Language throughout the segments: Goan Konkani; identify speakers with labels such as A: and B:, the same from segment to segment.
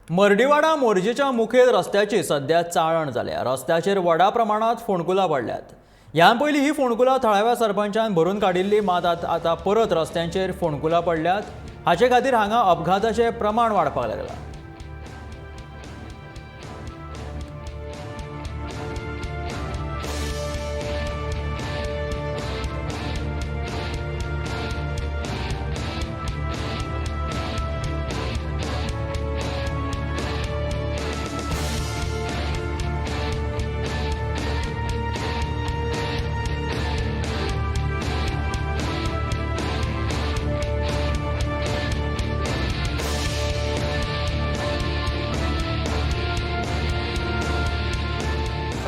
A: मर्डीवाडा मोरजेच्या मुखेल रस्त्याची सध्या चाळण जाल्या. रस्त्याचेर व्हडा प्रमाणात फोंडकुलां पडल्यात. ह्यान पयलीं ही फोंडकुलां थळाव्या सरपंचान भरून काडिल्ली, मात आतां परत रस्त्यांचेर फोंडकुलां पडल्यात. हाचे खातीर हांगा अपघाताचें प्रमाण वाडपाक लागलां.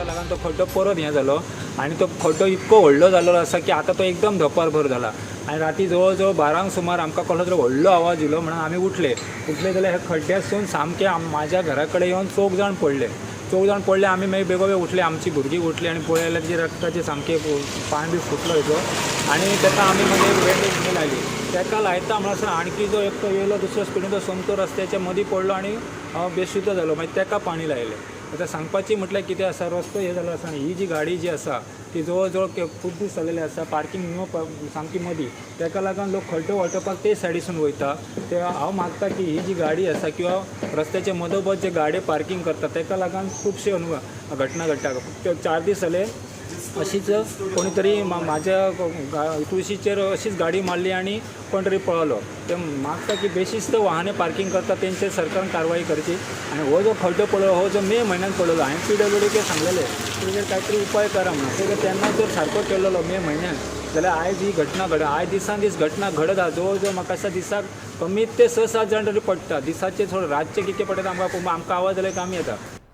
B: लागून तो खड्डो परत हें जालो आनी तो खड्डो इतको व्हडलो जाल्लो आसा की आतां तो एकदम धोंपरभर जाला. आनी राती जवळ जवळ 12 सुमार आमकां कसलो तरी व्हडलो आवाज येयलो म्हणून आमी उठले. उठले जाल्यार ह्या खड्ड्यासून सामके म्हाज्या घरा कडेन येवन चौग जाण पडले. चौग जाण पडले, आमी मागीर बेगोबेग उठले, आमची भुरगीं उठली आनी पळयलें जाल्यार तेजे रक्ताचे सामके पांय बी फुटलो हेजो. आनी तेका आमी मागीर बँडेज लायली. तेका लायता म्हणसर आणकी जो एकटो येयलो दुसरो स्पिडीन, तो सोमतो रस्त्याच्या मदीं पडलो आनी बेशुद्ध जालो. मागीर तेका पाणी लायलें. आतां सांगपाची म्हटल्यार कितें आसा, रस्तो हे जालो आसा आनी ही जी गाडी जी आसा ती जवळ जवळ खूब दीस जालेली आसा पार्कींग न्हू सामकी मदीं. तेका लागून लोक खड्डो वाटोवपाक ते सायडीसून वयता. ते हांव मागता की ही जी गाडी आसा किंवा रस्त्याच्या मदोमद जे गाडी पार्कींग करता तेका लागून खुबशे अनुभव घटना घडटा. 4 दीस जाले अशीच कोणी तरी म्हाज्या तुळशीचेर अशीच गाडी मारली आनी कोण तरी पळलो. ते मागता की बेशिस्त वाहने पार्कींग करता तेंचेर सरकारान कारवाई करची. आनी हो जो खड्डो पडलो हो जो मे म्हयन्यान पडलेलो, हांवें PWD सांगलेलें तेजेर कांय तरी उपाय करा म्हणून. ते तेन्ना जर सारको केल्लो मे म्हयन्यान जाल्यार आयज ही घटना घड आयज दिसान दीस घटना घडत आसा. जवळ जवळ म्हाका दिसता दिसाक कमीत ते 6-7 जाण तरी पडटा. दिसाचे थोडे, रातचे कितके पडटा आमकां आमकां आवाज जाल्यार आमी येता.